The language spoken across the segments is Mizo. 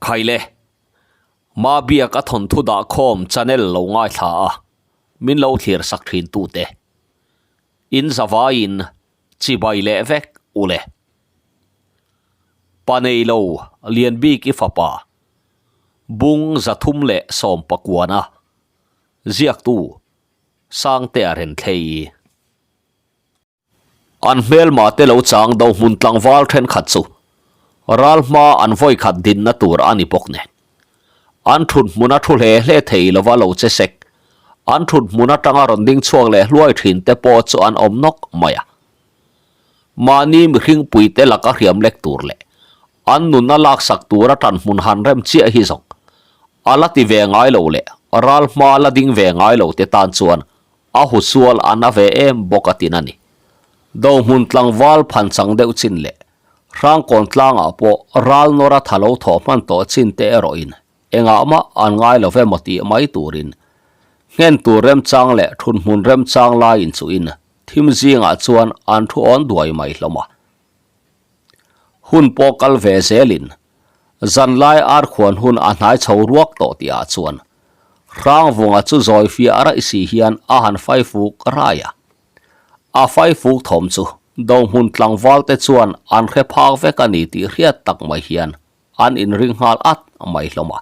Khaile, Mabiak a thawnthu dahkhawm channel lo ngaithla a, min lo thlir sak thin tute. In zavaiin chibai leh vek ule. Pa neilo Lianbik i fapa, Bung 319-a ziaktu Sangtea Renthlei. An hmelma te lo chang do hmun tlangval thenkhat chu ral hma an vawi khat dinna tur a ni bawk nen. An thut hmun a thu hle hle thei lova lo che sek, an thut hmun atanga rawn ding chhuak leh hluai thin te pawh chu an awm nawk mai a. Mahni mihring pui te laka hriam lek tur leh an nunna laksak tura tan hmun han rem chiah hi zawng a la ti ve ngai lo leh ral hma la ding ve ngai lo te tan chuan A husual a na ve em bawk a tin a ni. Dohmun tlangval phan chang deuh chin leh Hrangkawn tlangah pawh ral nawra tha lo thawh hman tawh chin te erawhin engah mah an ngai lo ve maw tih mai turin nghen tur remchang leh thunhmun remchang laiin chuhin thim zingah chuan an thu awn duai mai hlawm a. Hun pawh kal ve zelin zanlai arkhuan hun a hnai chho ruak tawh tihah chuan Hrangvunga chu zawi fiah raih si hian a han fai fuk rai a. A fai fuk thawm chu Dohmun tlangvalte chuan an hre phak vek a ni tih hriat tak mai hian an inring nghal at mai hlawm a.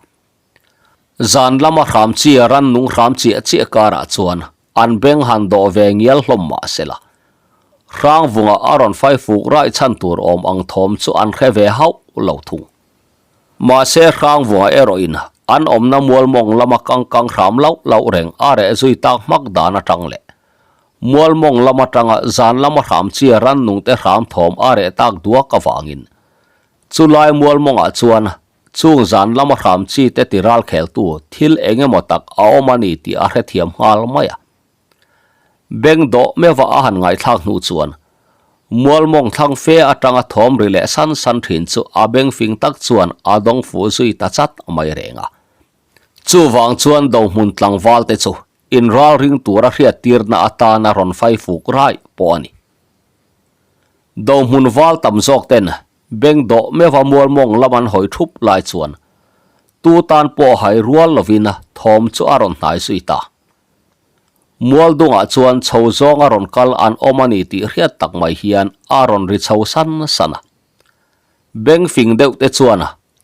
Zan lama hram chi rannung hram chiah chiah karah chuan an beng han dawh ve ngial hlawm mah sela. Hrangvunga a rawn fai fuk raih chhan tur awm ang thawm chu an hre ve hauh lo thung. Mahse Hrangvunga erawhin an awmna mual mawng lama kang kang hram lauh lauh reng a reh zui tak hmak dan atang leh mual mawng lam atanga zan lama hram chi rannungte hram thawm a reh tak duak avangin chulai mual mawngah chuan Chung zan lama hram chi te ti ral kheltu thil eng emaw tak a awm a ni tih a hrethiam nghal mai a. Beng dawh meuha a han ngaihthlak hnu chuan Mualmawng thlang fe atanga thawm ri leh san san thin chu a beng fing tak chuan a dawng fuh zui ta chat mai reng a. Chuvang chuan Dohmun tlangval te chu inral ring tura hriattirna atana rawn fai fuk raih pawh a ni. Dohmun val tam zawk ten Beng dawh meuha mualmawng lam an hawi thup lai chuan tu tan pawh hai rual lovin thawm chu a rawn hnai zui ta. Mual dungah chuan chho zawng a rawn kal an awm a ni tih hriat tak mai hian a rawn ri chho san san a. Beng fing deuh te chuan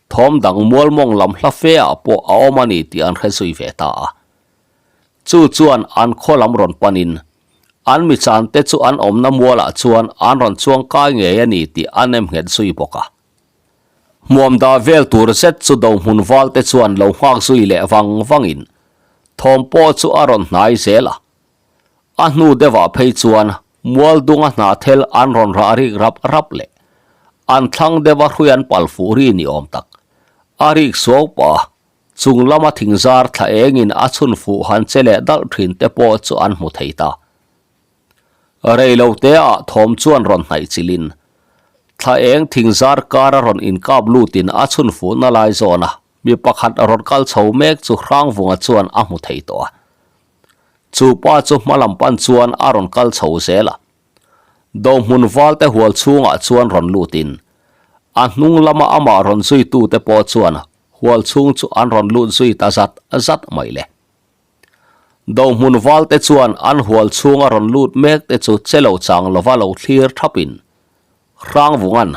thawm dang mualmawng lam hla fe ah pawh a awm a ni tih an hre zui ve ta a. Chu chuan an khaw lam rawn panin An mi chan te chu an awmna mualah chuan an rawn chuang kai ngei a ni tih a nem nghet zui bawk a. Hmuam dah vel tur zet chu Dohmun val te chuan lo nghak zui leh vang vangin thawm pawh chu a rawn hnai zel a. A hnu deuhah phei chuan mual dunga hnahthel an rawn rah rik rap rap leh an thlang deuha hrui an pal fuh ri ni awm tak a rik suau pah a. Chung lama thingzar thla engin a chhun fuh han che leh dalh thin te pawh chu an hmu thei ta. Rei lo te ah thawm chuan rawn hnaih chilin thla eng thingzar kara rawn inkap lutin a chhun fuhna lai zawn a mi pakhat rawn kal chho mek chu Hrangvunga chuan a hmu thei tawh a. Chu pa chu hma lam pan chuan a rawn kal chho zel a. Dohmun valte hual chhungah chuan rawn lutin a hnung lama amah rawn zuitute pawh chuan Hual chhung chu an rawn lut zui ta zat zat mai le. Dohmun valte chuan an hual chhunga rawn lut mek te chu che lo chang lova lo thlir thapin Hrangvungan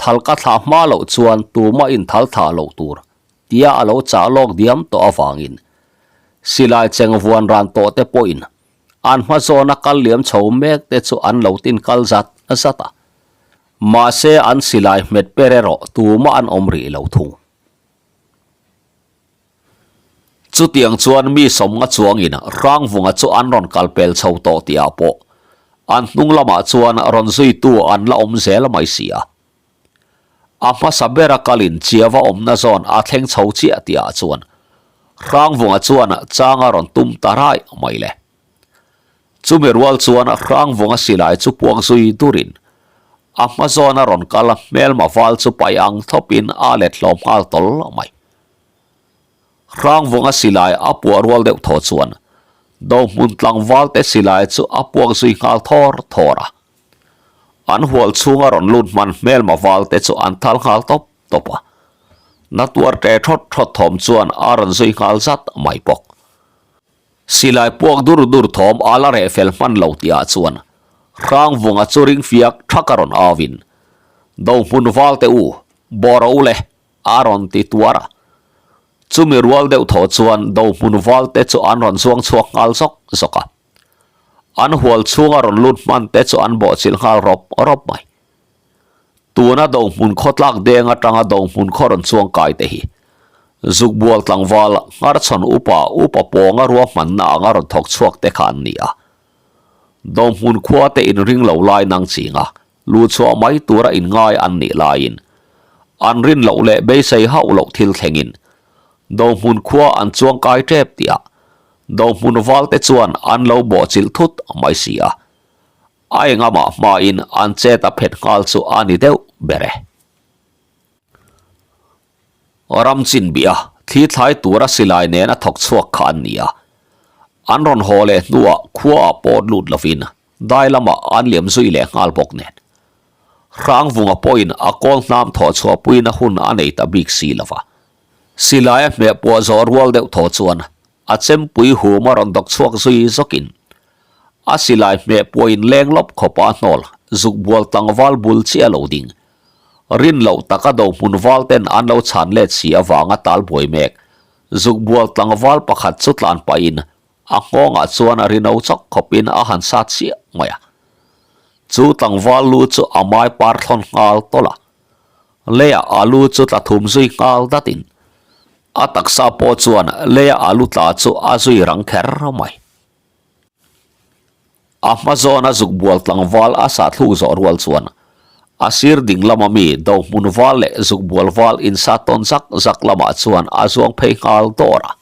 thal ka thlah hma loh chuan tumah in thal thah loh tur tia a lo chah lawk diam tawh avangin silai cheng vuan ran tawh te pawhin an hma zawna kal liam chho mek te chu an lo tin kal zat zat a. Mahse an silai hmet per erawh tumah an awm rih lo thung. Chutiang chuan mi sawmnga chuangin Hrangvunga chu an rawn kal pel chho tawh tihah pawh an hnung lamah chuan rawn zuitu an la awm zel mai si a. A hmasa bera kalin Chiava awmna zawn a thleng chho chiah tihah chuan Hrangvunga chuan chang a rawn tum ta raih mai le. Chumi rual chuan Hrangvunga silai chu puak zui durin a hma zawn a rawn kal a, hmelma val chu paih ang thawpin a let hlawm nghal tawl mai. Hrangvunga silai a puah rual deuh thaw chuan Dohmun tlangval te silai chu a puak zui nghal thawr thawr a. An hual chhunga rawn lut hman hmelma val te chu an thal nghal tawp tawp a. Na tuar ṭe ṭhawt ṭhawt thawm chuan a rawn zui nghal zat mai bawk. Silai puak dur dur thawm a la reh fel hman lo tihah chuan Hrangvunga chu ring fiak ṭhak a rawn au in, Dohmun valte u, bawr u le, a rawn ti tuar a. Chumi rual deuh thaw chuan Dohmun valte chu an rawn zuang chhuak nghal zawk zawk a. An hual chhunga rawn lut hman te chu an bawhchilh nghal rawp rawp mai. Tuna Dohmun khawtlak deng atanga Dohmun khaw rawn chuang kai te hi Zukbual tlangval Ngharchhawn upa upa pawnga ruahmanna anga rawn thawk chhuak te kha an ni a. Dohmun khua te inring lo lai nang chinga luhchhuah mai tura inngai an nih laiin an rin loh leh beisei hauh loh thil thlengin Dohmun khua an chuang kai tep tihah Dohmun valte chuan an lo bawhchilh thut mai si a. A engamah hmain an chet a phet nghal chu a ni deuh ber e. Ram chin bih a, thli thlai tura silai nen a thawk chhuak kha an ni a. An rawn haw leh hnuah khuaah pawt lut lovin dai lamah an liam zui leh nghal bawk nen. Hrangvunga pawhin a kawl hnam thawh chhuahpuina hun a nei ta bik si lova. Silai a hmeh puah zawh rual deuh thaw chuan a chempui hum a rawn dawk chhuak zui zawkin a silai hmeh puah in leng lawp khawpa a hnawl zuk bual tlangval bul chiah lo ding. Rin loh taka do hmun val ten an lo chhan let si avanga tal buai mek zuk bual tlangval pakhat chu tlan pahin a nghawngah chuan a rino chawk khawpin a han sat chiah mai a. Chu tlangval lu chu a mai par thlawn nghal tawlh a. Leiah alu chu tla thum zui nghal datin a taksa pawh chuan leiah alu tla chu a zui rang kher mai. A hma zawna zuk bual tlangval a sah thluk zawh rual chuan a sir ding lama mi dohmun val leh zuk bual val insa tawn zak zak lamah chuan a zuang phei nghal dawr a.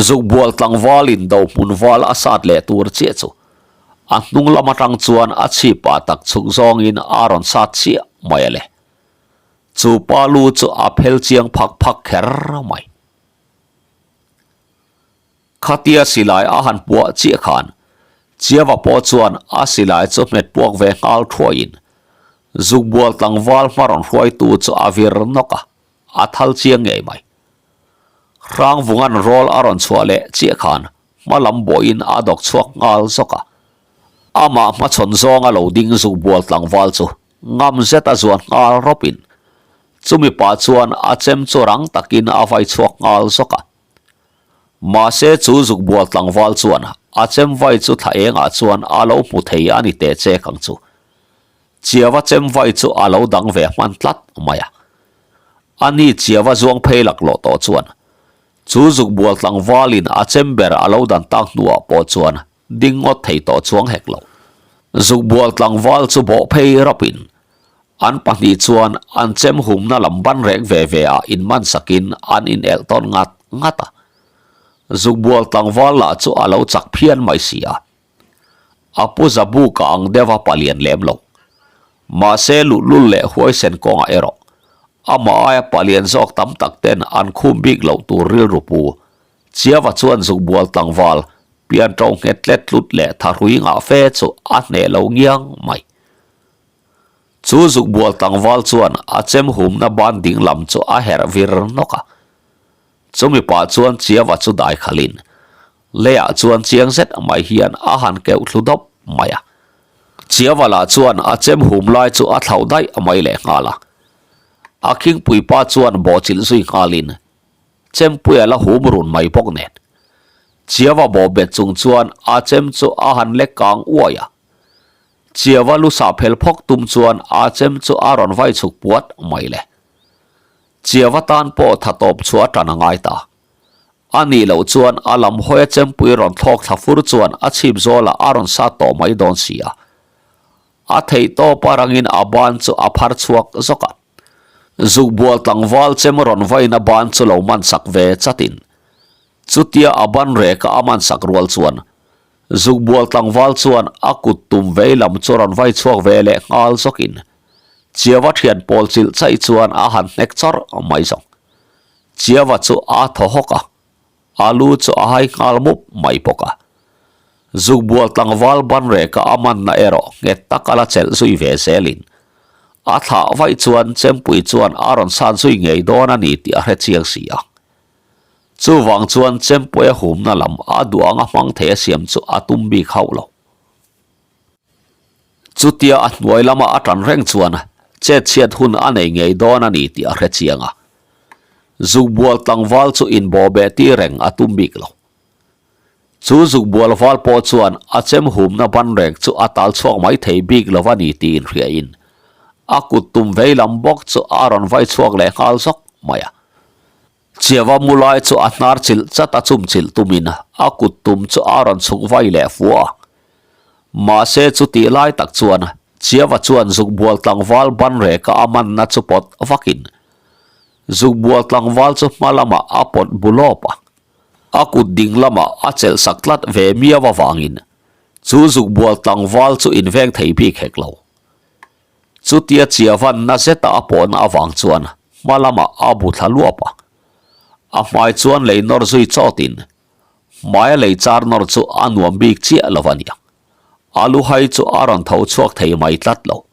Zukbual tlangvalin dohmun val a sat leh tur chiah chu a hnung lam atang chuan a chhip ah tak chhuk zawngin a rawn sat chiah mai a le. Chu pa lu chu a phel chiang phak phak kher mai. Khatia silai a han puah chiah khan Chiava pawh chuan a silai chu hmet puak ve nghal thuaiin Zukbual tlangval hma rawn hruaitu chu a vir nawk a, a thal chiang ngei mai. Hrangvunga'n rawl a rawn chhuah leh chiah khan hma lam bawhin a dawk chhuak nghal zawk a. Amah hmachhawn zawnga lo ding zukbual tlangval chu ngam zet a zuan nghal rawpin chumi pah chuan a chem chu rang takin a vai chhuak nghal zawk a. Mahse chu zukbual tlangval chuan a chem vai chu thla engah chuan a lo hmu thei a ni teh chek ang chu. Chiava chem vai chu a lo dang ve hman tlat mai a. A ni Chiava zuang phei laklawh tawh chuan chu zukbual tlangvalin a chem ber a lo dan tak hnuah pawh chuan ding ngawt thei tawh chuang hek lo. Zukbual tlangval chu bawh phei rawpin an pahnih chuan an chem humna lam ban rek ve ve ah inman sakin an inelh tawn ngat ngat a. Zukbual tlangval lah chu a lo chak phian mai si a. A pu Zabu ka ang deuh a palian lem lo. Mahse luhlul leh huaisen kawngah erawh amah aia palian zawk tam tak ten an khum bik loh tur rilru pu Chiava chuan zukbual tlangval pian ṭo nghet tlet tlut leh thahrui ngah fe chu a hneh lo ngiang mai. Chu zukbual tlangval chuan a chem humna ban ding lam chu a herh vir nawk a. Chumi pah chuan Chiava chu dai khalhin Leiah chuan chiang zet mai hian a han keuh thlu dawp mai a. Chiava lah chuan a chem hum lai chu a thlauh daih mai leh nghal a. A khingpui pa chuan bawhchilh zui nghalin chempui a la hum run mai bawk nen. Chiava bawh bet chung chuan a chem chu a han lek kang uai a. Chiava lu sah phel phawk tum chuan a chem chu a rawn vai chhuk puat mai le. Chiava tan pawh tha tawp chu a tan a ngai ta. A nih loh chuan a lam hawi a chempui rawn thlawk thla fur chuan a chhip zawlah a rawn sat tawh mai dawn si a. A theih tawp a rangin a ban chu a phar chhuak zawk a. Zukbual tlangval chem rawn vain a ban chu lo man sak ve chatin chutia a ban reka a man sak rual chuan Zukbual tlangval chuan a kut tum vei lam chu rawn vai chhuak ve leh nghal zawkin Chiava thian pawl chilh chaih chuan a han hnek chawrh mai zawk. Chiava chu a thaw hawk a, a lu chu a hai nghal mup mai bawk a. Zukbual tlangval ban reka a manna erawh nghet tak a la chelh zui ve zelin. A thlah vaih chuan Chempui chuan a rawn sat zui ngei dawn a ni tih a hre chiang si a. Chuvang chuan Chempuia humna lam a duh anga hmang thei a siam chu a tum bik hauh lo. Chutia a hnuai lama a tan reng chuan chet chhiat hun a nei ngei dawn a ni tih a hre chiang a. Zukbual tlangval chu inbawhbeh tir reng a tum bik lo. Chu zukbual val pawh chuan a chem humna ban reng chu a tal chhuak mai thei bik lo a ni tih inhriain a kut tum vei lam bawk chu a rawn vai chhuak leh nghal zawk mai a. Chiava mu lai chu a hnar chilh chat a chum chilh tumin a kut tum chu a rawn chhuk vai leh fua a. Mahse chutih lai tak chuan Chiava chuan zukbual tlangval ban reka a manna chu pawt vakin zukbual tlangval chu hma lamah a pawt bu lawp a. A kut ding lamah a chelh sak tlat ve miau avangin chu zukbual tlangval chu inveng thei bik hek lo. Chutia Chiavan na zeta a pawhna avang chuan hma lamah a bu thla luap a. A hmai chuan lei nawr zui chawtin hmaia lei char nawr chu a nuam bik chiah lo a nia. A luhai chu a rawn tho chhuak thei mai tlat lo.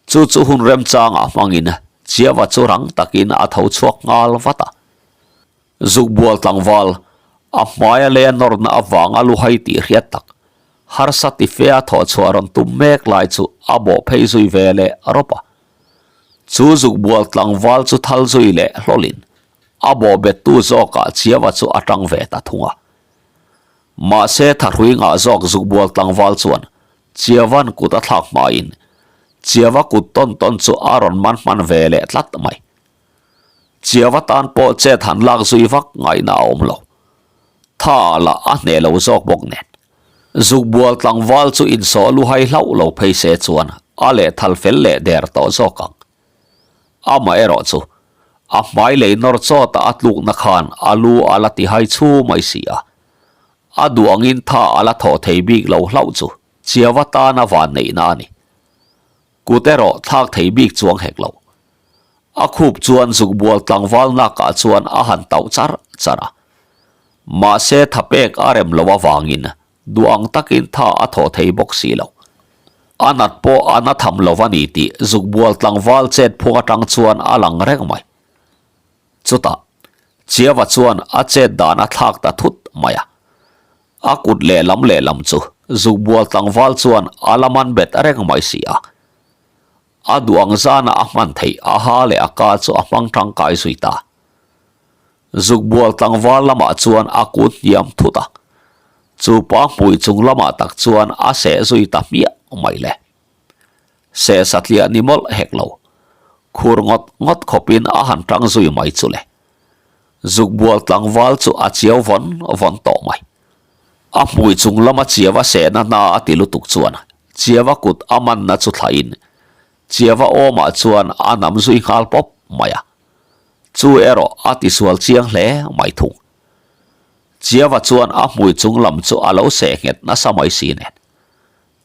Chu chu hun remchangah hmangin Chiava chu rang takin a tho chhuak nghal vat a. Zukbual tlangval, a hmaia lei a nawrna avanga luhai tih hriat tak, harsa ti fe a thawh chhuah rawn tum mek lai chu a bawh phei zui ve leh rawp a. Chu zukbual tlangval chu thal zui leh hlawlin a bawh bettu zawkah Chiava chu a tang ve ta thung a. Mahse thahrui ngah zawk zukbual tlangval chuan Chiavan kut a thlak hmain Chiava kut tawn tawn chu a rawn man hman ve leh tlat mai. Chiava tan pawh chet han lak zui vak ngaihna a awm lo. Tha ah lah a hneh lo zawk bawk nen. Zukbual tlangval chu insawh luhai hlauh lo phei se chuan a lehthal fel leh der tawh zawk ang. Amaherawh chu a hmai lei nawr chawt a a tlukna khan a lu a la ti hai chhu mai si a. A duh angin tha a la thawh thei bik lo hlauh chu Chiava tana van neihna a ni. Kut erawh thlak thei bik chuang hek lo. A khup chuan zukbual tlangval nakah chuan a han tauh char char a. Mahse tha pek a rem lo avangin duh ang takin tha a thawh thei bawk si lo. A nat pawh a na tham lo a ni tih zukbual tlangval chet phung atang chuan a lang reng mai. Chutah, Chiava chuan a chet dan a thlak ta thut mai a. A kut lehlam lehlam chu zukbual tlangval chuan a la man bet reng mai si a. A duh ang zana a hman theih a ha leh a ka chu a hmang tangkai zui ta. Zukbual tlangval lamah chuan a kut hniam thut a, chu pa hmui chung lamah tak chuan a seh zui ta hmiah mai le. Seh satliah ni mawlh hek lo, khur ngawt ngawt khawpin a han tang zui mai chu le. Zukbual tlangval chu a chiau vawn vawn tawh mai. A hmui chung lama Chiava sehna hna a ti lutuk chuan Chiava kut a manna chu thlahin Chiava awmah chuan a nam zui nghal pawp mai a. Chu erawh a tisual chiang hle mai thung. Chiava chuan a hmui chung lam chu a lo seh nghet nasa mai si nen.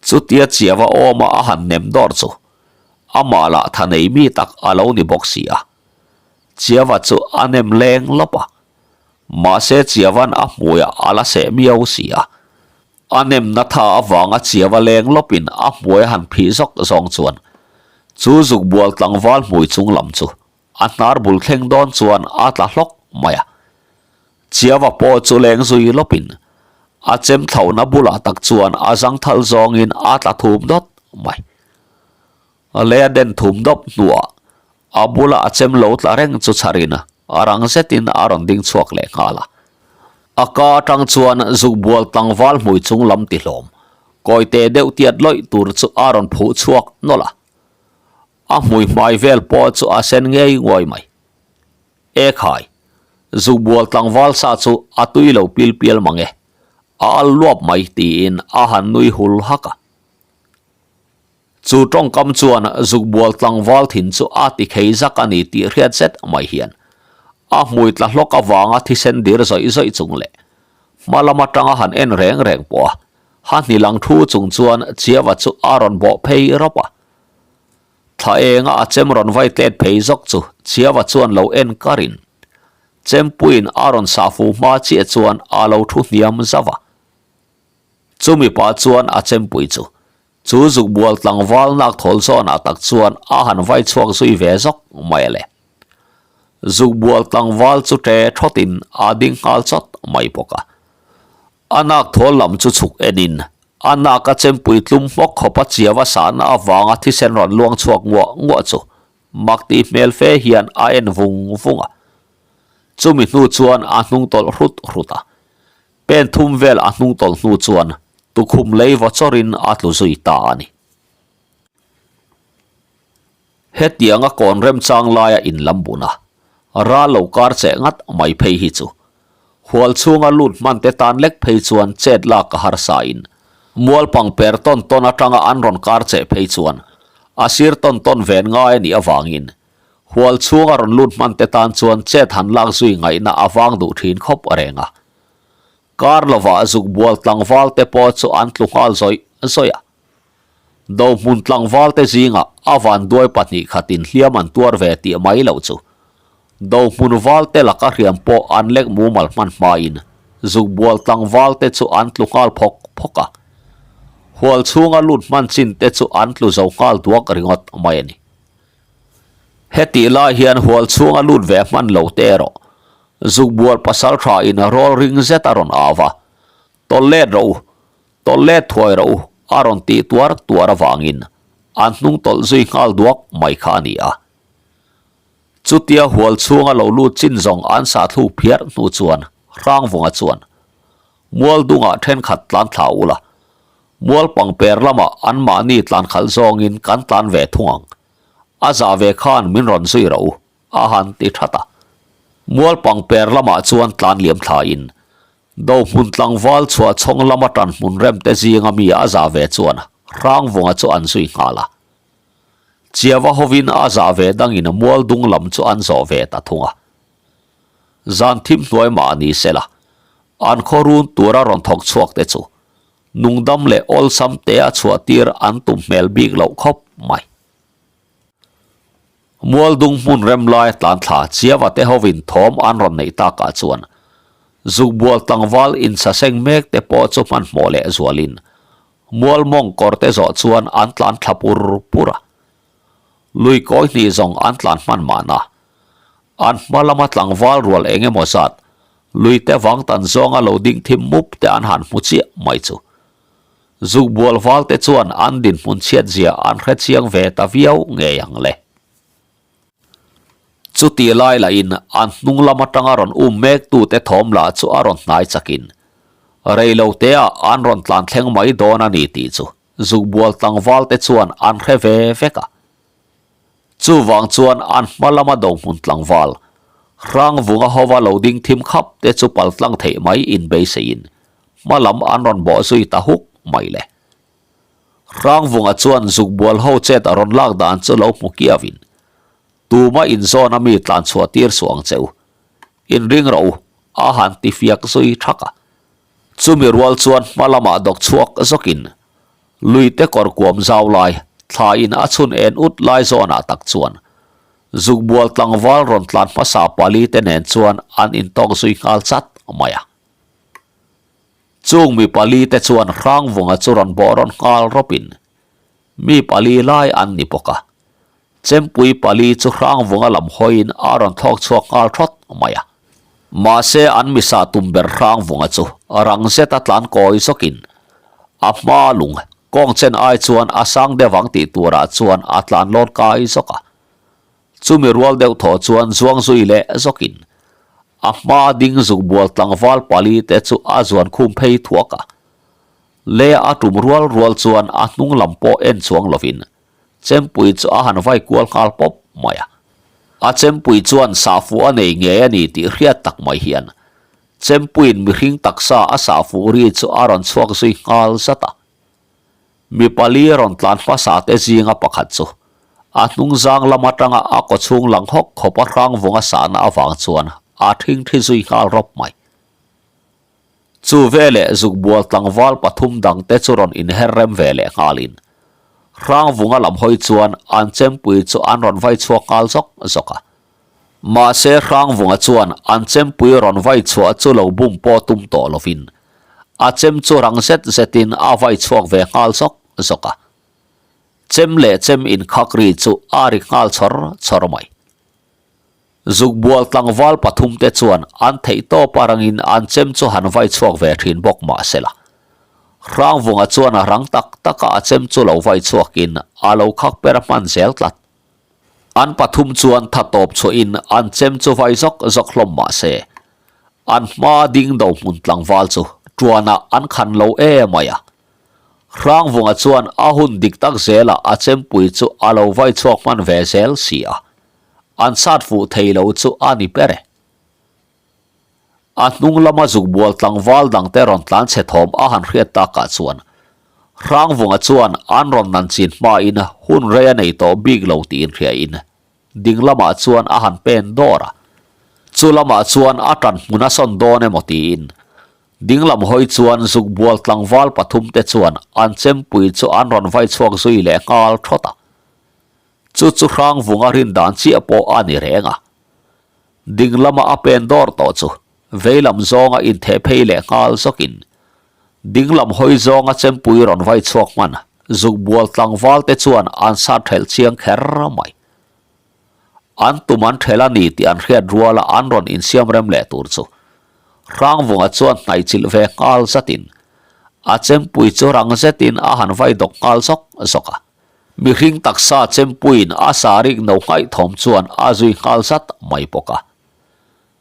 Chutia Chiava awma a han nem dawr chu amah lah tha nei mi tak a lo ni bawk si a. Chiava chu a nem leng lawp a, mahse Chiavan a hmuiah a la seh miau si a. A nemna tha avanga Chiava leng lawpin a hmuai a han phih zawk zawng chuan chu zukbual tlangval hmui chung lam chu a hnar bul thleng dawn chuan a tla hlawk mai a. Chiava pawh chu leng zui lawpin a chem thlauhna bulah tak chuan a zangthal zawngin a tla thum dawt mai. Lei a den thum dawp hnuah a bula a chem lo tla reng chu chharin a rang zetin a rawn ding chhuak leh nghal a. A ka atang chuan zukbual tlangval hmui chung lam ti hlawm kawite deuh tiat lawih tur chu a rawn phuh chhuak nawlh a. A hmui hmai vel pawh chu a sen ngei nguai mai. E khai, zukbual tlangval sa chu a tui lo pil pial mang e, a al luap mai tiin a han nui hul hak a. Chu tawngkam chuan zukbual tlangval thin chu a ti khei zak a ni tih hriat zet mai hian a hmui tla hlawk avanga thisen dir zawih zawih chung leh hma lam atanga han en reng reng pawh a ha hnilang thu chung chuan Chiava chu a rawn bawh phei rawp a. Thla enga a chem rawn vai tlet phei zawk chu Chiava chuan lo en karin Chempuiin a rawn sah fu hma chiah chuan a lo thu hniam zauh a. Chumi pah chuan a chempui chu. Chu zukbual tlangval nak thawl zawnah tak chuan a han vai chhuak zui ve zawk mai a le. Zukbual tlangval chu ṭe thawtin a ding nghal chawt mai bawk a. A nak thawl lam chu chhuk enin a nak a chempui tlum hmawk khawp a chiau a sahna avanga thisen rawn luang chhuak nguah nguah chu mak tih hmel fe hian a en vung vung a. Chumi hnu chuan a hnung tawlh hrut hrut a. Pen thum vel a hnung tawlh hnu chuan tukhum lei vaw chawrin a tlu zui ta a ni. Hetianga kawn remchang laia inlam bun a, ral lo kar cheh ngat mai phei hi chu hual chhunga lut hman te tan lek phei chuan chet lak a harsa in mual pang per tawn tawn atanga an rawn kar cheh phei chuan a sir tawn tawn ven ngai a nih avangin hual chhunga rawn lut hman te tan chuan chet han lak zui ngaihna a vang duh thin khawp reng a. Kar lovah zuk bual tlangval te pawh chu an tlu nghal zawih zawih a. Dohmun tlangvalte zingah a vanduai 2 khatin hliam an tuar ve tih mai loh chu. Dohmun valte laka hriam pawh an lek mumal hman hmain zukbual tlangvalte chu an tlu nghal phawk phawk a. Hual chhunga lut hman chin te chu an tlu zo nghal duak ringawt mai a ni. Hetih lai hian hual chhunga lut ve hman lo te erawh zukbual pasal tha in rawl ring zet a rawn au va, Tawlh let rawh u, Tawlh let thuai rawh u, a rawn tih tuar tuar avangin an hnung tawlh zui nghal duak mai kha a ni a. Chutia hual chhunga lo lut chin zawng an sah thluk phiar hnu chuan Hrangvunga chuan mual dungah thenkhat tlan thla ula, mual pangper lamah anmahni tlan khalh zawngin kan tlan ve thung ang, a zah ve khan min rawn zui rawh u, a han ti that a. Mual pangper lamah chuan tlan liam thlain Dohmun tlangval chhuah chhawng lama tan hmun rem te zinga mi a zah ve chuan Hrangvunga chu an zui nghal a. Chiava hovin a zah ve dangin mual dung lam chu an zawh ve ta thung a. Zan thim hnuai mah ni sela, an khaw run tura rawn thawk chhuak te chu nungdam leh awlsam te a chhuah tir an tum hmel bik loh khawp mai. Mualdung hmun rem lai tlan thla Chiava te hovin thawm an rawn neih takah chuan Zukbual tlangval insaseng mek te pawh chu hmanhmawh leh zualin mual mawng kawr te zawh chuan an tlan thla pur pur a. Lui kawi hnih zawng an tlan hman mahna an hma lama tlangval rual eng emaw zat lui te vang tan zawnga lo ding thim mup te an han hmu chiah mai chu. Zukbual valte chuan an dinhmun chhiatzia an hre chiang ve ta viau ngei ang le. Chutih lai lahin an hnung lam atanga rawn um mektute thawm lah chu a rawn hnai chakin rei lo teah an rawn tlan thleng mai dawn a ni tih chu Zukbual tlangvalte chuan an hre ve vek a. Chuvang chuan an hma lama dohmun tlangval, Hrangvunga hova lo ding thim khap te chu paltlang theih mai inbeiseiin hma lam an rawn bawh zui ta huk mai le. Hrangvunga chuan zukbual ho chet a rawn lak dan chu lo hmu kiauin, Tuma inzawn a mi tlan chhuah tir suh ang che u. Inring rawh u, a han ti fiak zui thak a. Chumi rual chuan hma lamah dawk chhuak zawkin luite kawr kuam zau lai, thla in a chhun en ut lai zawnah tak chuan zukbual tlangval rawn tlan hmasa pali te nen chuan an intawk zui nghal chat mai a. Chung mi pali te chuan Hrangvunga chu rawn bawh rawn nghal rawpin mi pali lai an ni bawk a. Chempui pali chu Hrangvunga lam hawiin a rawn thlawk chhuak nghal thawt mai a. Mahse an misa tum ber Hrangvunga chu rang zeta tlan kawi zawkin a hma lung kawng chen ai chuan a sang deuh ang tih turah chuan a tlan lawn kai zawk a. Chumi rual deuh thaw chuan zuang zui leh zawkin a hma ding zukbual tlangval pali te chu a zuan khum phei thuak a. Le a tum rual rual chuan a hnung lam pawh en chuang lovin Chempui chu a han vai kual nghal pawp mai a. A chempui chuan sahfuh a nei ngei a ni tih hriat tak mai hian Chempuiin mihring taksa a sahfuh ri chu a rawn chhuak zui nghal zat a. Mi pali rawn tlan hmasa te zinga pakhat chu a hnungzang lam atanga a kawchhung lang hawk khawp a hrangvunga sahna avang chuan a thingthi zui nghal rawp mai. Chu veleh zukbual tlangval pathum dangte chu rawn inher rem ve leh nghalin Hrangvunga lam hawi chuan an chempui chu an rawn vai chhuak nghal zawk zawk a. Mahse Hrangvunga chuan an chempui rawn vai chhuah chu lo bum pawh tum tawh lovin a chem chu rang zet zetin a vai chhuak ve nghal zawk zawk a. Chem leh chem inkhak ri chu a ri nghal chawr chawr mai. Zukbual tlangval pathumte chuan an theihtawp a rangin an chem chu han vai chhuak ve thin bawk mah sela. Hrangvunga chuan a rang tak taka a chem chu lo vai chhuakin a lo khak per hman zel tlat. An pathum chuan tha tawp chhuahin an chem chu vai zawk zawk hlawm mah se, an hma ding do hmun tlangval chu tuanah an khan lo em mai a. Hrangvunga chuan a hun dik tak zelah a chempui chu a lo vai chhuak hman ve zel si a. An sat fuh thei lo chu a ni ber e. A hnung lama zukbual tlangval dangte rawn tlan chhe thawm a han hriat takah chuan Hrangvunga chuan an rawn nan chin hmain hun rei a nei tawh bik lo tih inhriain ding lamah chuan a han pen dawr a. Chu lamah chuan a tan hmun a sawn dawn emaw tiin ding lam hawi chuan zukbual tlangval pathumte chuan an chempui chu an rawn vai chhuak zui leh nghal thawt a. Chu chu Hrangvunga rin dan chiah pawh a ni reng a. Ding lama a pen dawr tawh chu vei lam zawnga intheh phei leh nghal zawkin ding lam hawi zawnga chempui rawn vai chhuak hman zukbual tlangval te chuan an sat thelh chiang kher mai. An tum an thelh a ni tih an hriat ruala an rawn insiam rem leh tur chu Hrangvunga chuan hnaihchilh ve nghal zatin a chempui chu rang zetin a han vai dawk nghal zawk zawk a. Mihring taksa chempuiin a sarik no nghaih thawm chuan a zui nghal zat mai bawk a.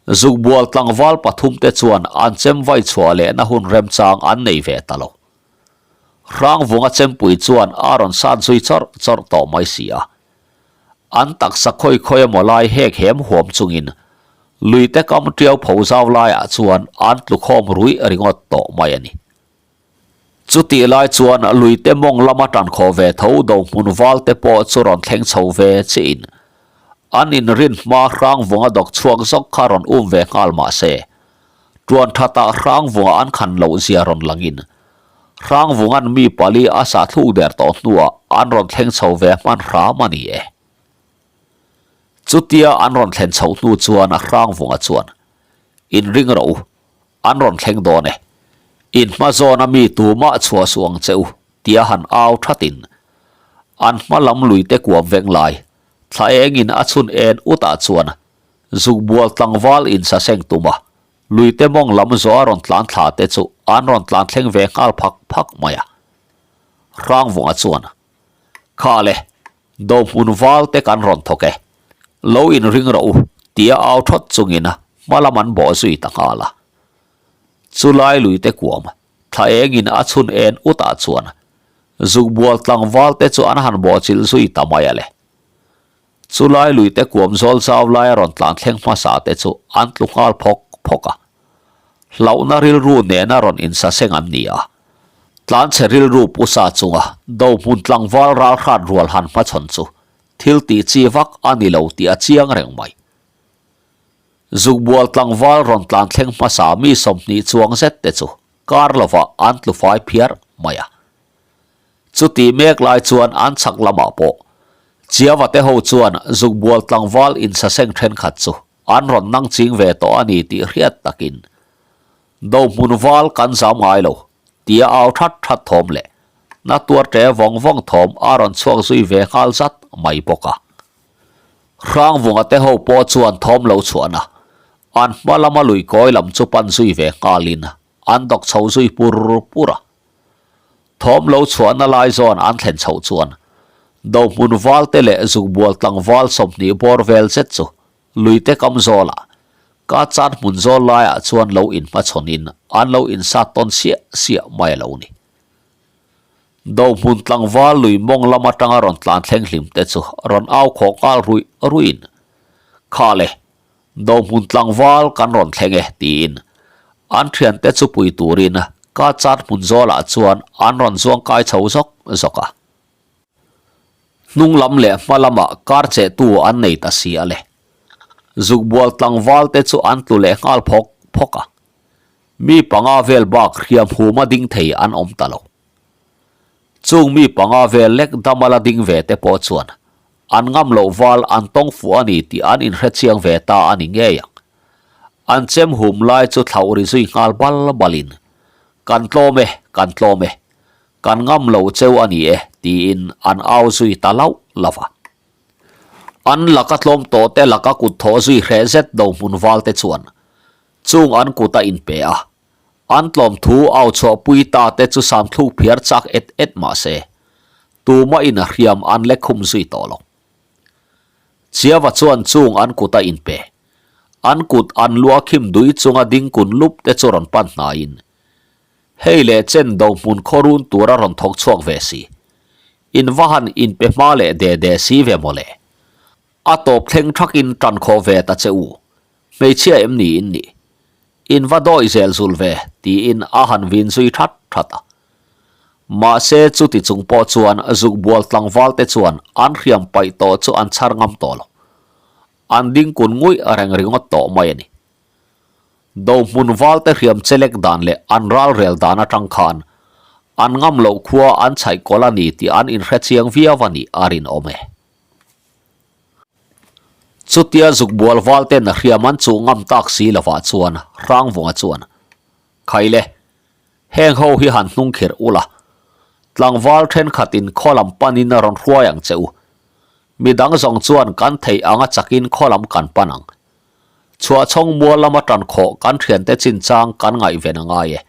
Zukbual tlangval pathumte chuan an chem vai chhuah lehna hun remchang an nei ve ta lo. Hrangvunga chempui chuan a rawn sat zui chawrh chawrh tawh mai si a. An taksa khawi khawi emaw lai hek hem huam chungin luite kam tiau pho zau laiah chuan an tlukhawm ruih ringawt tawh mai a ni. Chutih lai chuan luite mawng lama tan khawh ve tho do hmun val te pawh chu rawn thleng chho ve chiin an inrin hma Hrangvunga dawk chhuak zawk kha rawn um ve nghal mah se tuan thatah Hrangvunga an khan loh zia rawn langin Hrangvunga'n mi pali a sah thluk der tawh hnuah an rawn thleng chho ve hman hram a ni e. Chutia an rawn thlen chhoh hnu chuan Hrangvunga chuan inring rawh u An rawn thleng dawn e. In hma zawna mi tumah chhuah suh ang che u, tia han au thatin an hma lam luite kuam veng lai thla engin a chhun en utah chuan zukbual tlangval insaseng tuma luite mawng lam zawh a rawn tlan thla te chu an rawn tlan thleng ve nghal phak phak mai a. Hrangvunga chuan, Kha le, Dohmun val te kan rawn thawk e. Lo inring rawh u, tia au thawt chungin hma lam an bawh zui ta nghal a. Chulai luite kuam, thla engin a chhun en utah chuan zukbual tlangval te chu an han bawh chilh zui ta mai a le. Chulai luite kuam zawl zau laia rawn tlan thleng hmasa te chu an tlu nghal phawk phawk a. Hlauhna rilru nena rawn insaseng an ni a. Tlanchhe rilru pusa chunga dohmun tlangval ralhrat rual han hmachhawn chu thil tih chi vak a ni lo tih a chiang reng mai. Zukbual tlangval rawn tlan thleng hmasa mi 20 chuang zet te chu kar lovah an tlu fai phiar mai a. Chutih mek lai chuan an chhak lamah pawh Chiava te ho chuan zukbual tlangval insaseng thenkhat chu an rawn nang ching ve tawh a ni tih hriat takin Dohmun val kan zam ngai lo, tia au that that thawm leh na tuar ṭe vawng vawng thawm a rawn chhuak zui ve nghal zat mai bawk a. Hrangvunga te ho pawh chuan thawm lo chhuahna an hma lama lui kawi lam chu pan zui ve nghalin an dawk chho zui pur pur a. Thawm lo chhuahna lai zawn an thlen chhoh chuan Dohmun val te leh Zukbual tlangval 20 bawr vel zet chu Luite kam zawlah, ka chan hmun zawl laiah chuan lo inhmachhawnin an lo insat tawn siah siah mai a lo ni. Dohmun tlangval lui mawng lam atanga rawn tlan thleng hlim te chu rawn au khawh nghal ruih ruihin, Kha le, Dohmun tlangval kan rawn thleng e, tiin an thiante chu pui turin ka chan hmun zawlah chuan an rawn zuang kai chho zawk zawk a. Hnung lam leh hma lamah kar chehtu an nei ta si a le. Zukbual tlangval te chu an tlu leh nghal phawk phawk a. Mi panga vel bak hriam huma ding thei an awm ta lo. Chung mi panga vel lek dama la ding ve te pawh chuan an ngam loh val an tawng fuh a ni tih an inhre chiang ve ta a ni ngei ang. An chem hum lai chu thlauh ri zui nghal bal balin, Kan tlawm e, kan tlawm e. Kan ngam lo cheu a ni e, tiin an au zui ta lauh lauh a. An laka tlawm tawh te laka kut thawh zui hreh zet do hmun val te chuan chung an kut a inpe a. An tlawm thu au chhuah pui ta te chu sam thluk phiar chak et et mah se, tumah in hriam an lek khum zui tawh lo. Chiava chuan chung an kut a inpe. An kut an lua khim dui chunga ding kun lup te chu rawn pan hnaiin, Hei leh chen do hmun khaw run tur a rawn thawk chhuak ve si. In va han inpe hma leh de de si ve maw le. A tawp thleng thakin tan khawh ve ta che u. Hmeichhia em ni in nih? In va dawi zel zul ve, tiin a han vin zui that that a. Mahse chuti chung pawh chuan zuk bual tlangval te chuan an hriam paih tawh chu an chhar ngam tawh lo. An ding kun nguih reng ringawt tawh mai a ni. Do hmun val te hriam chelek dan leh an ral rel dan atang khan an ngam loh khua an chhaih kawlh a ni tih an inhre chiang viau a nih a rinawm e. Chutia zukbual val ten hriam an chuh ngam tak si lovah chuan Hrangvunga chuan, Khaile, heng ho hi han hnung khirh ula, tlangval thenkhatin khaw lam panin a rawn hruai ang che u. Midang zawng chuan kan theih anga chakin khaw lam kan pan ang. Chhuahchhawng mual lama tan khawh kan thiante chinchang kan ngaihven a ngai e.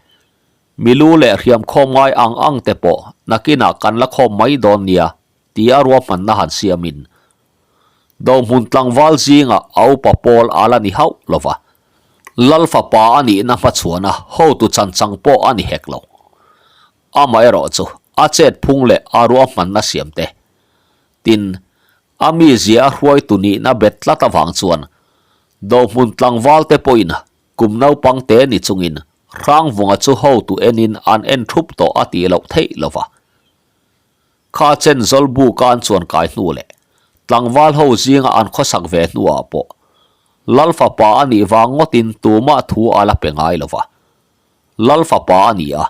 Milu leh hriam khawm ngai ang ang te pawh nakinah kan la khawm mai dawn nia tia ruahmanna han siamin Dohmun tlangval zingah a upa pawl a la ni hauh lo va, Lal fapa a nihna hmachhuana hotu chanchang pawh a ni hek lo. Amaherawh chu a chet phung leh a ruahmanna siam te, tin, a mizia a hruaitu nihna bet tlat avang chuan Dohmun tlangval te pawhin kum naupang te ni chungin Hrangvunga chu hotu enin an en thup tawh a tih loh theih lo va. Kha chen Zawlbu ka an chuan kai hnu leh tlangval ho zinga an khawsak ve hnuah pawh Lal fapa a nih vang ngawtin tumah thu a la pe ngai lo va. Lal fapa a ni a,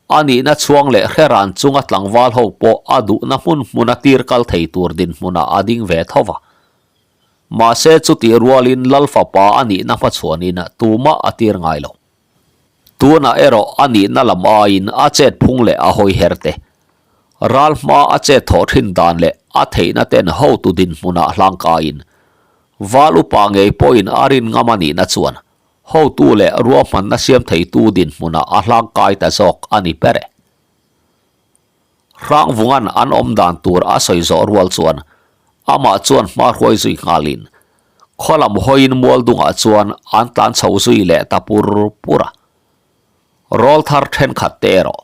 a nihna chhuang leh hreran chunga tlangval ho pawh a duhna hmun hmuna tir kal thei tur dinhmunah a ding ve tho va. Mahse chutih rualin Lal fapa a nihna hmachhuanin tumah a tir ngai lo. Tunah erawh a nihna lam aiin a chet phung leh a hawi her te, ral hma a chet thawh thin dan leh a theihna ten hotu dinhmunah hlangkaiin val upa ngei pawhin a rin ngam a nihna chuan hotu leh ruahmanna siam theitu dinhmunah a hlangkai ta zawk a ni ber e. Hrangvunga'n an awm dan tur a sawi zawh rual chuan amah chuan hma hruai zui nghalin khaw lam hawiin mual dungah chuan an tlan chho zui leh ta pur pur a. Rawl thar thenkhat te erawh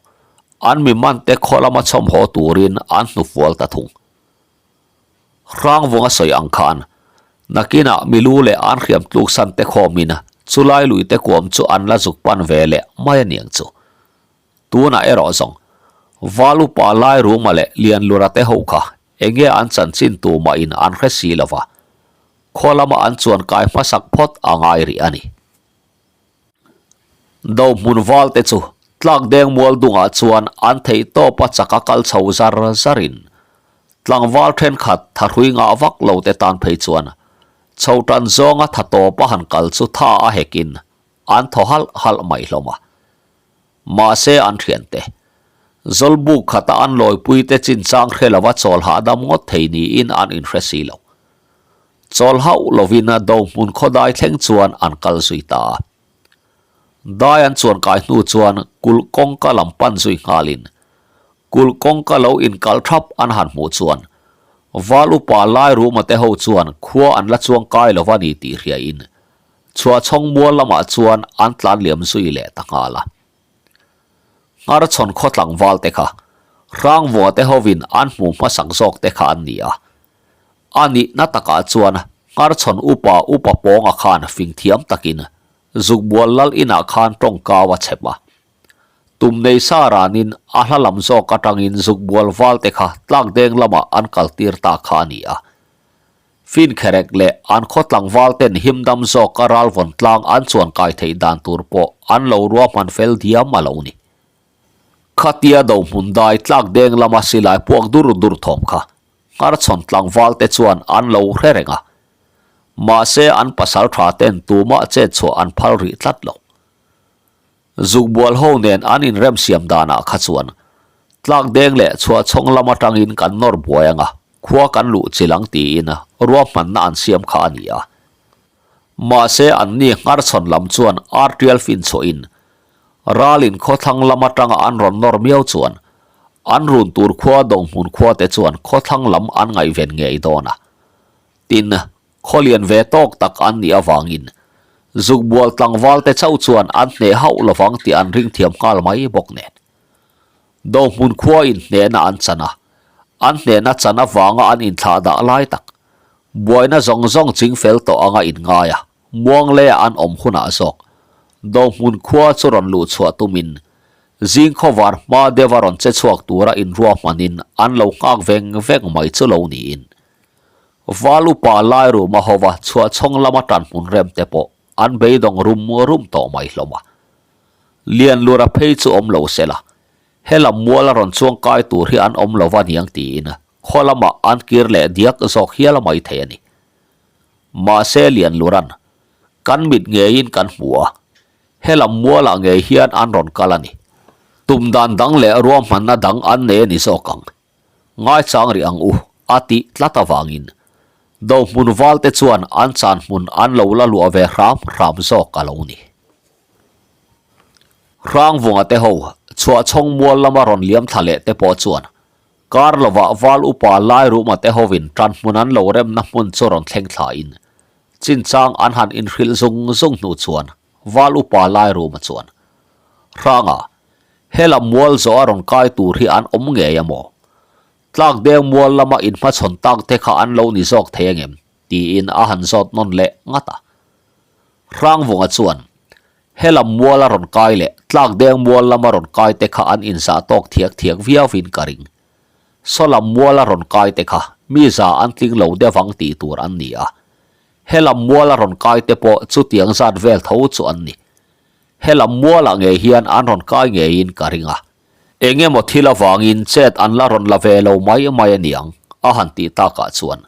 an mi man te khaw lama chhawm haw turin an hnufual ta thung. Hrangvunga sawi ang khan nakinah milu leh an hriam tluksan te khawmin chulai lui te kuam chu an la zuk pan ve leh mai aniang chu. Tunah erawh zawng, Val upa Lairuma leh Lianlura te ho kha enge an chanchin tumahin an hre si lo va, khaw lama an chuan kai hmasak phawt a ngai rih a ni. Dohmun val te chu tlak deng mual dungah chuan an theih tawp a chak a kal chho zar zarin tlangval thenkhat thahrui ngah vak lo te tan phei chuan chho tan zawnga tha tawp a han kal chu tha a hekin an thaw halh halh mai hlawm a. Mahse an thiante, Zawlbuk khata an lawipuite chinchang hre lova chawl hahdam ngawt thei niin an inhre si lo. Chawl hauh lovin Dohmun khaw dai thleng chuan an kal zui ta a. Dai an chuan kai hnu chuan kulh kawngka lam pan zui nghalin kulh kawngka lo inkal thap an han hmuh chuan Val upa Lairuma te ho chuan khua an la chuang kai lova ni tih hriain Chhuahchhawng mual lamah chuan an tlan liam zui leh ta nghal a. Ngharchhawn khaw tlangval te kha Hrangvua te hovin an hmu hmasak zawk te kha an ni a. A nihna takah chuan Ngharchhawn upa upa pawnga khan fing thiam takin Zukbual lal inah khan tawngkau a chhep a. Tum nei sa ranin a hla lam zawk atangin Zukbual val te kha tlakdeng lamah an kaltir ta kha a ni a. Finkherek leh an khaw tlangval ten himdam zawka ralvawn tlang an chuan kai theih dan tur pawh an lo ruahman fel diam a lo ni. Khatia dohmun dai tlak deng lama silai puak dur dur thawm kha Ngharchhawn tlangval te chuan an lo hre reng a. Mahse an pasal tha ten tumah chet chhuah an phal rih tlat lo. Zukbual ho nen an inremsiam danah kha chuan. Tlak deng leh chhuahchhawng lam atangin kan nawr buai anga khua kan luh chilh ang tiin ruahmanna an siam kha a ni a. Mahse anni ngharchhawn lam chuan artial fin chhuahin ralin khawthlang lam atanga an rawn nawr miau chuan an run tur khua Donghmun khua te chuan khawthlang lam an ngaihven ngei dawn a. Tin, khaw lian ve tawk tak an nih avangin zukbual tlangval te chauh chuan an hneh hauh lovang tih an ring thiam nghal mai bawk nen. Dohmun khua in hnehna an chan a, an hnehna chan avanga an inthlah dah lai tak, buaina zawng zawng ching fel tawh anga inngai a, muanglea an awm hunah zawk Dohmun khua chu rawn luh chhuah tumin zing khawvar hma deuha rawn che chhuak tura inruahmanin an lo nghak veng veng mai chu lo niin Val upa Lairuma hova chhuahchhawng lama tanhmun rem te pawh an beidawng rum rum tawh mai hlawm a. Lianlura phei chu awm lo se la, helam mual a rawn chuang kai tur hi an awm lo va niang tiin khaw lamah an kir leh diak zawk hial mai thei a ni. Mahse Lianluran, Kan mit ngeiin kan hmu a, helam mualah ngei hian an rawn kal a ni. Tum dan dang leh ruahmanna dang an nei a ni zawk ang. Ngaichang rih ang u, a tih tlat avangin Dohmun valte chuan an chan hmun an lo la luah ve hram hram zawk a lo ni. Hrangvunga te ho chhuahchhawng mual lama rawn liam thla leh te pawh chuan kar lovah val upa Lairuma te hovin tan hmun an lo remna hmun chu rawn thleng thlain chinchang an han inhrilh zung zung hnu chuan val upa Lairuma chuan Hranga Helam mual zawh a rawn kai tur hi an awm ngei a maw? Tlak deng mual lama inhmachhawn tak te kha an lo ni zawk thei angem? tiin a han zawt nawn leh ngat a. Hrangvunga chuan, Helam mual a rawn kai leh tlak deng mual lama rawn kai te kha an inzah tawk thiak thiak viauin ka ring. Sawlam mual a rawn kai te kha mi za an tling lo deuh ang tih tur an ni a. Helam mual a rawn kai te pawh chutiang zat vel tho chu an ni. Helam mualah ngei hian an rawn kai ngeiin ka ring a, eng emaw thil avangin chet an la rawn la ve lo mai mai a niang, a han tih takah chuan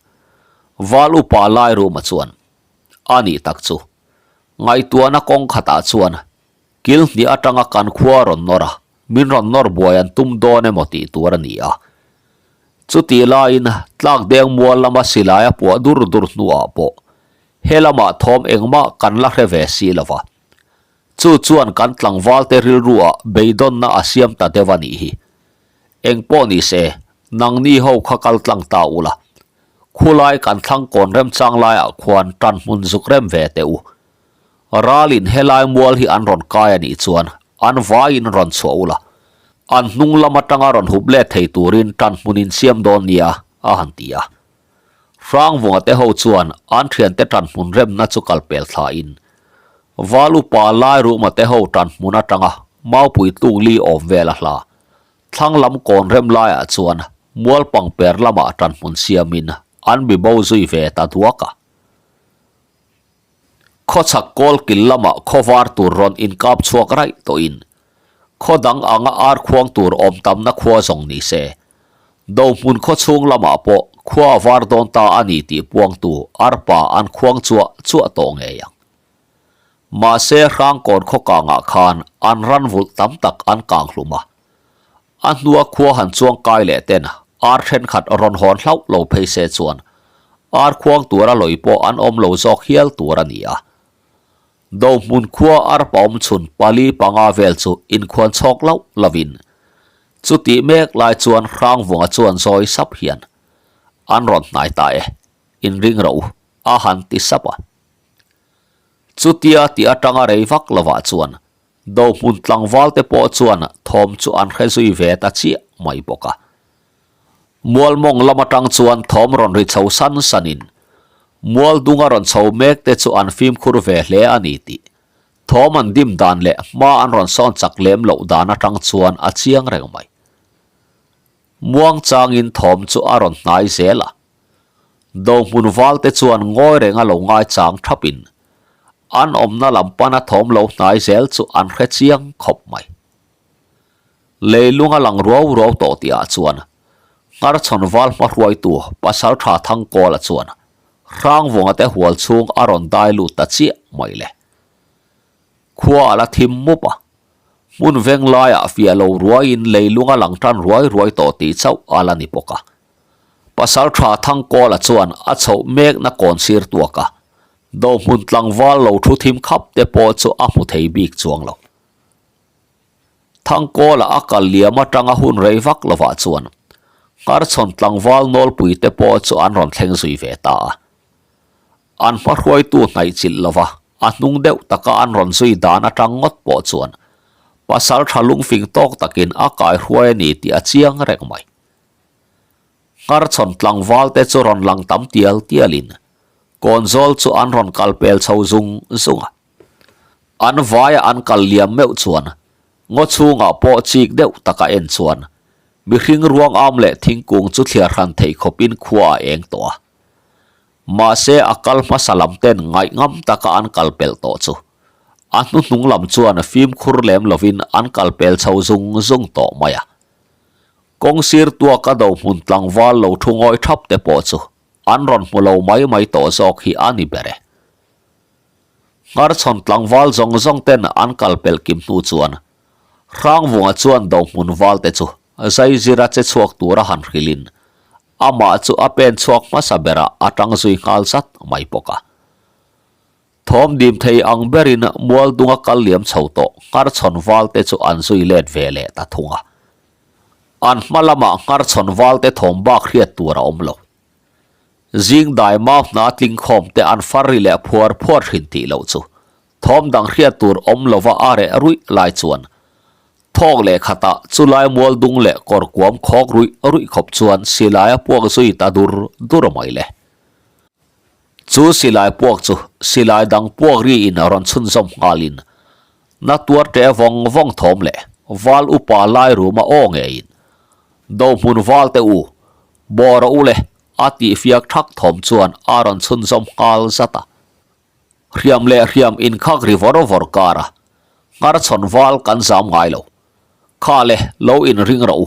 Val upa Lairuma chuan, A nih tak chu, ngaihtuahna kawng khatah chuan kil hnih atanga kan khua rawn nawr a, min rawn nawr buai an tum dawn emaw tih tur a ni a. Chutih laiin tlak deng mual lama silai a puah dur dur hnuah pawh he lamah thawm engmah kan la hre ve si lo va. Chu chuan kan tlangvalte rilruah beidawnna a siam ta deuh a nih hi. Eng pawh ni se, nangni ho kha kal tlang ta ula. Khulai kan thlang kawn remchang laiah khuan tan hmun zuk rem ve teh u. Ralin helai mual hi an rawn kai a nih chuan an vaiin rawn chhuah ula. An hnung lam atanga rawn hup let thei turin tan hmun in siam dawn nia, a han ti a. Hrangvunga te ho chuan an thiante tan hmun remna chu kal pel thlain Val upa Lairuma te ho tan hmun atanga Maupui tluk li awm vel a hla. Thlang lam kawn rem laiah chuan mual pangper lamah tan hmun siamin an bibo zui ve ta duak a. Khawchhak kawl kil lamah khawvar tur rawn inkap chhuak raih tawhin khaw dang anga ar khuang tur awm tamna khua zawng ni se. Dohmun khaw chhung lamah pawh khua a var dawn ta a ni tih puangtu arpa an khuang chuah chuah tawh ngei ang. Mahse Hrangkawn khaw kangah khan an ran vulh tam tak an kang hlum a. A hnua khua han chuang kai leh ten ar thenkhat rawn hawn hlauh lo phei se chuan ar khuang tura lawi pawh an awm lo zawk hial tur a ni a. Dohmun khua arpa awm chhun pali panga vel chu inkhuan chhawk loh lovin chutih mek lai chuan Hrangvunga chuan zawi sap hian an rawn hnai ta e, inring rawh u a han ti sap a. Chutia tih atanga rei vak lovah chuan Dohmun tlangval te pawh chuan thawm chu an hre zui ve ta chiah mai bawk a. Mualmawng lam atang chuan thawm rawn ri chho san sanin Mualdunga rawn chho mek te chu an fimkhur ve hle a ni tih thawm an dim dan leh hma an rawn sawn chak lem loh dan atang chuan a chiang reng mai. Muang changin thawm chu a rawn hnai zel a. Dohmun valte chuan ngawi renga lo ngaichang thapin an awmna lam pana thawm lo hnai zel chu an hre chiang khawp mai. Leilung a lang ruau ruau tawh tihah chuan Ngharchhawn val hmahruaitu Pasaltha Thangkawla chuan Hrangvunga te hual chhung a rawn dai lut ta chiah mai le. Khua a la thim mup a. Hmun veng laiah fiah lo ruaiin leilung a lang tan ruai ruai tawh tih chauh a la ni bawk a. Pasaltha Thangkawla chuan a chhoh mekna kawn sir tuak a, dohmun tlangval lo thu thim khap te pawh chu a hmu thei bik chuang lo. Thangkawla a kal liam atanga hun rei vak lovah chuan Ngharchhawn tlangval nawlpui te pawh chu an rawn thleng zui ve ta a. An hmahruaitu hnaih chilh lova a hnung deuh taka an rawn zui dan atang ngawt pawh chuan pasal tha lungfing tawk takin a kaihruai a ni tih a chiang reng mai. Ngharchhawn tlangval te chu rawn lang tam tial tialin kawnzawl chu an rawn kal pel chho zung zung a. An vaia an kal liam meuh chuan ngaw chhungah pawh chik deuh taka en chuan mihring ruang am leh thingkung chu thliar hran theih khawpin khua a eng tawh a. Mahse a kal hmasa lam ten ngaihngam taka an kal pelh tawh chu a hnuhnung lam chuan fimkhur lem lovin an kal pel chho zung zung tawh mai a. Kawng sir tuaka do hmun tlangval lo thu ngawi thap te pawh chu an rawn hmu lo mai mai tawh zawk hi a ni ber e. Ngharchhawn tlangval zawng zawng ten an kal pelh kim hnu chuan Hrangvunga chuan do hmun val te chu zaizira che chhuak tura han hrilhin Amah chu a pen chhuak hmasa berah a tang zui nghal zat mai bawk a. Thawm dim thei ang berin mual dunga kal liam chho tawh Ngharchhawn valte chu an zui let ve leh ta thung a. An hma lamah Ngharchhawn valte thawm bak hriat tur a awm lo. Zing dai mau hna tling khawm te an far ri leh phuar phuar thin tih loh chu thawm dang hriat tur awm lova a reh ruih lai chuan Thawk leh khatah chulai mual dung leh kawr kuam khawk ruih ruih khawp chuan silai a puak zui ta dur dur mai le. Chu silai puak chu silai dang puak riin a rawn chhunzawm nghalin na tuar ṭe vawng vawng thawm leh val upa lai ruma aw ngeiin Dohmun val te u, bawh rawh u le a tih fiak ṭhak thawm chuan a rawn chhunzawm nghal zat a. Hriam leh hriam inkhak ri vawr vawr kar a, Ngharchhawn val kan zam ngai lo. Kha le, lo inring rawh u,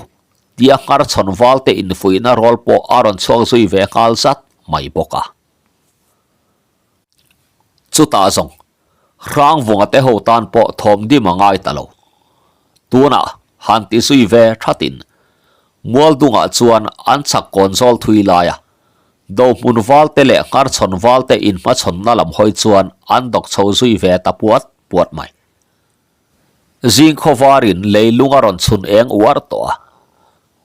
tia Ngharchhawn val te infuihna rawl pawh a rawn chhuak zui ve nghal zat mai bawk a. Chutah zawng, Hrangvunga te ho tan pawh thawm dim a ngai ta lo. Tunah han ti zui ve thatin, Mualdungah chuan an chhak kawn zawl thui lai a, Dohmun valte leh Ngharchhawn valte inhmachhawnna lam hawi chuan an dawk chho zui ve ta puat puat mai. Zing khawvarin leilung a rawn chhun eng uar tawh a,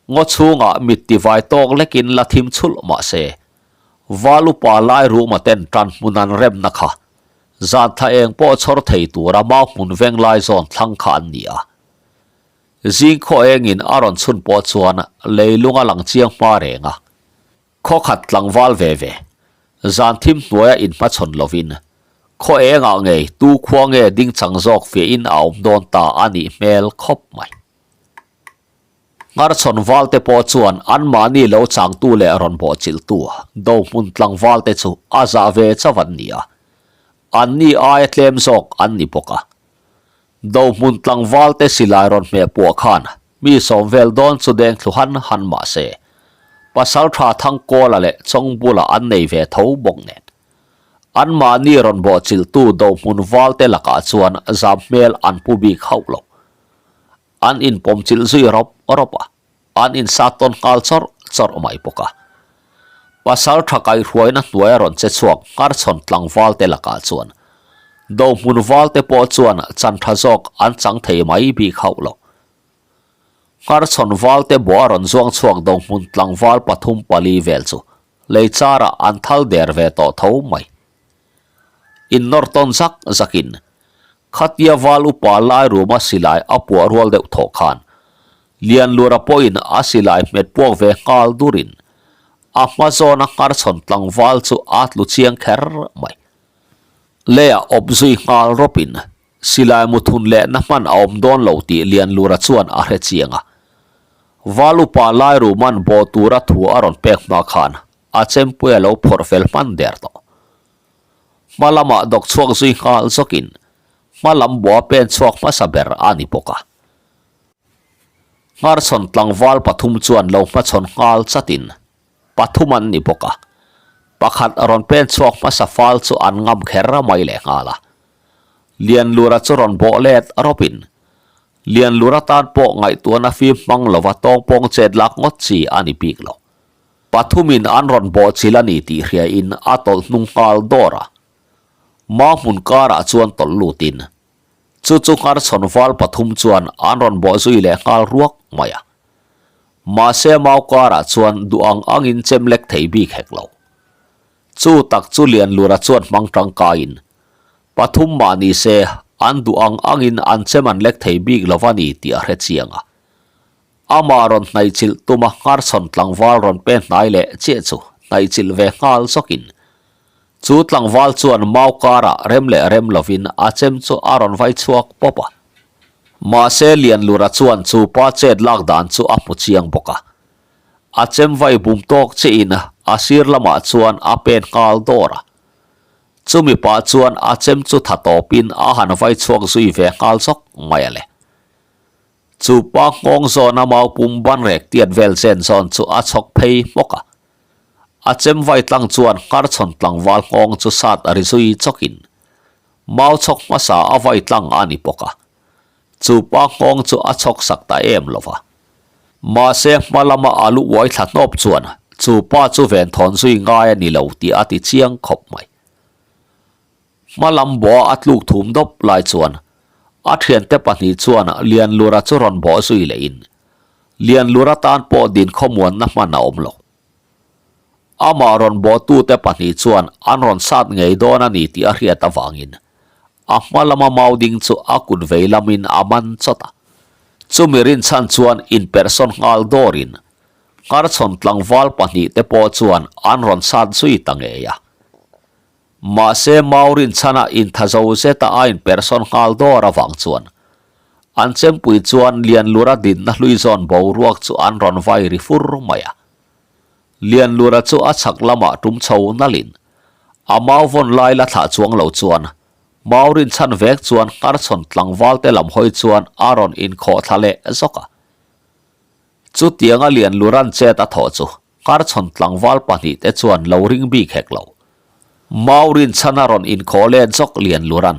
ngaw chhungah mit tivai tawk lekin la thim chhulh mah se, val upa lai ruma ten tan hmun an remna kha zan thla eng pawh chhawr thei tura mau hmun veng lai zawn thlang kha an ni a. Zing khaw engin a rawn chhun pawh chuan leilung a lang chiang hma reng a. Khaw khat tlangval ve ve, zan thim hnuaia inhmachhawn lovin, khaw engah ngei tu khua nge ding chang zawk fiahin a awm dawn ta a nih hmel khawp mai. Ngharchhawn valte pawh chuan anmahni lo changtu leh rawn bawhchilhtu dohmun tlangvalte chu a zah ve chauh an ni a, anni aia tlem zawk an ni bawk a. Dohmun tlangvalte silai rawn hmeh puah khan mi sawm vel dawn chu deng thlu han han mah se, Pasaltha Thangkawla leh Chawngbula an nei ve tho bawk nen. Anmahni rawn bawhchilhtu Dohmun valte lakah chuan zam hmel an pu bik hauh lo. An inpawmchilh zui rawp rawp a. An insat tawn nghal chawrh chawrh mai bawk a. Pasal tha kaihruaina hnuaia rawn che chhuak Ngharchhawn tlangval te lakah chuan Dohmun val te pawh chuan chan tha zawk an chang thei mai bik hauh lo. Ngharchhawn val te bawh a rawn zuang chhuak Dohmun tlangval pathum pali vel chu lei charah an thal der ve tawh tho mai. Innawr tawn zak zakin Khatia val upa lai ruma silai a puah rual deuh thawh khan Lianlura pawhin a silai hmet puak ve nghal durin a hma zawna ngharchhawn tlangval chu a tlu chiang kher mai. Leiah awp zui nghal rawpin silai muthun lehna hman a awm dawn lo tih Lianlura chuan a hre chiang a. Val upa lai ruman bawh tura thu a rawn pek hma khan a chempui a lo phawrh fel hman der tawh. Hma lamah dawk chhuak zui nghal zawkin hma lam bua pen chhuak hmasa ber a ni bawk a. Ngharchhawn tlangval pathum chuan lo hmachhawn nghal chatin pathum an ni bawk a. Pakhat rawn pen chhuak hmasa fal chu an ngam kher mai leh nghal a. Lianlura chu rawn bawh let rawpin. Lianlur atan pawh ngaihtuahna fim hmang lova tawngpawng chet lak ngawt chi a ni bik lo. Pathumin an rawn bawhchilh a ni tih hriain a tawlh hnung nghal dawr a. Ma hmun karah chuan tawlh lutin chu chu ngharchhawn val pathum chuan an rawn bawh zui leh nghal ruak mai a. Mahse mau karah chuan duh ang angin chem lek thei bik hek lo. Chu tak chu Lianlura chuan hmang tangkaiin pathum mah ni se an duh ang angin an chem an lek thei bik lo a ni tih a hre chiang a. Amah rawn hnaihchilh tuma ngharchhawn tlangval rawn pen hnai leh chiah chu hnaihchilh ve nghal zawkin chu tlangval chuan mau karah rem leh rem lovin a chem chu a rawn vai chhuak pawp a. Mahse Lianlura chuan chu pa chet lak dan chu a hmu chiang bawk a. A chem vai bum tawk chiahin a sir lamah chuan a pen nghal dawr a. Chumi pah chuan a chem chu tha tawpin a han vai chhuak zui ve nghal zawk mai a le. Chu pa nghawng zawna mau pum ban rek tiat vel chen zawn chu a chhawk phei hmawk a. A chem vai tlang chuan ngharchhawn tlangval nghawng chu sat a ri zui chawkin mau chhawk hmasa a vai tlang a ni bawk a. Chu pa nghawng chu a chhawk sak ta em lo va. Mahse hma lama a lu uai thla hnawp chuan chu pa chu venthawn zui ngai a ni lo tih a ti chiang khawp mai. Hma lam bawha a tluk thum dawp lai chuan a thiante pahnih chuan Lianlura chu rawn bawh zui lehin Lianlura tan pawh din khawmuanna hman a awm lo. Amah rawn bawhtute pahnih chuan an rawn sat ngei dawn a ni tih a hriat avangin a hma lama mau ding chu a kut vei lamin a man chawt a. Chumi rinchhan chuan inperhsawn nghal dawrin ngharchhawn tlangval pahnihte pawh chuan an rawn sat zui ta ngei a. Mahse mau rinchhana intha zo zeta a inperhsawn nghal dawr avang chuan an chempui chuan Lianlura dinna hlui zawn boruak chu an rawn vai ri fur mai a. Lianlura chu a chhak lamah tum chho nalin a mau vawn lai la thlah chuang lo chuan mau rinchhan vek chuan ngharchhawn tlangval te lam hawi chuan a rawn inkhawh thla leh zawk a. Chutianga Lianlura'n chet a thawh chu ngharchhawn tlangval pahnih te chuan lo ring bik hek lo. Mau rinchhan a rawn inkhawh let zawk Lianlura'n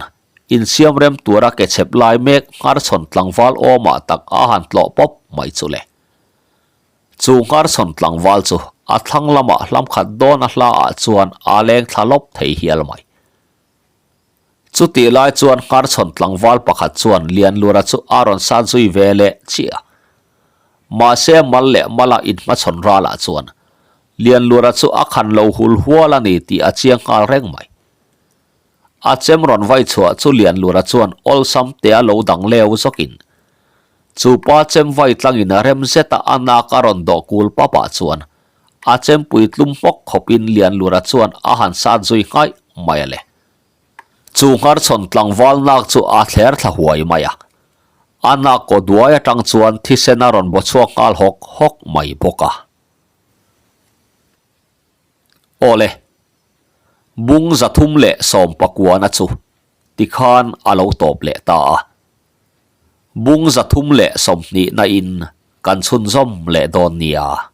insiam rem tura ke chhep lai mek ngharchhawn tlangval awmah tak a han tlawh pawp mai chu le. Chu ngharchhawn tlangval chu a thlang lamah hlam khat dawn a hla ah chuan a leng thla lawp thei hial mai. Chutih lai chuan ngharchhawn tlangval pakhat chuan Lianlura chu a rawn sat zui ve leh chiah a. Mahse mal leh mala inhmachhawn ralah chuan Lianlura chu a khan lo hul hual a ni tih a chiang nghal reng mai. A chem rawn vai chhuah chu Lianlura chuan awlsam te a lo dang leu zawkin chu pa chem vai tlangin a rem zeta a nak a rawn dawh kul pap ah chuan a chempui tlum hmawk khawpin Lianlura chuan a han sat zui nghaih mai a le. Chu ngharchhawn tlangval nak chu a thler thla huai mai a, a nak kaw duai atang chuan thisen a rawn baw chhuak nghal hawk hawk mai bawk a. Aw le, bung 319 na chu tikhan a lo tawp leh ta a. Bung 320 na in kan chhunzawm leh dawn nia.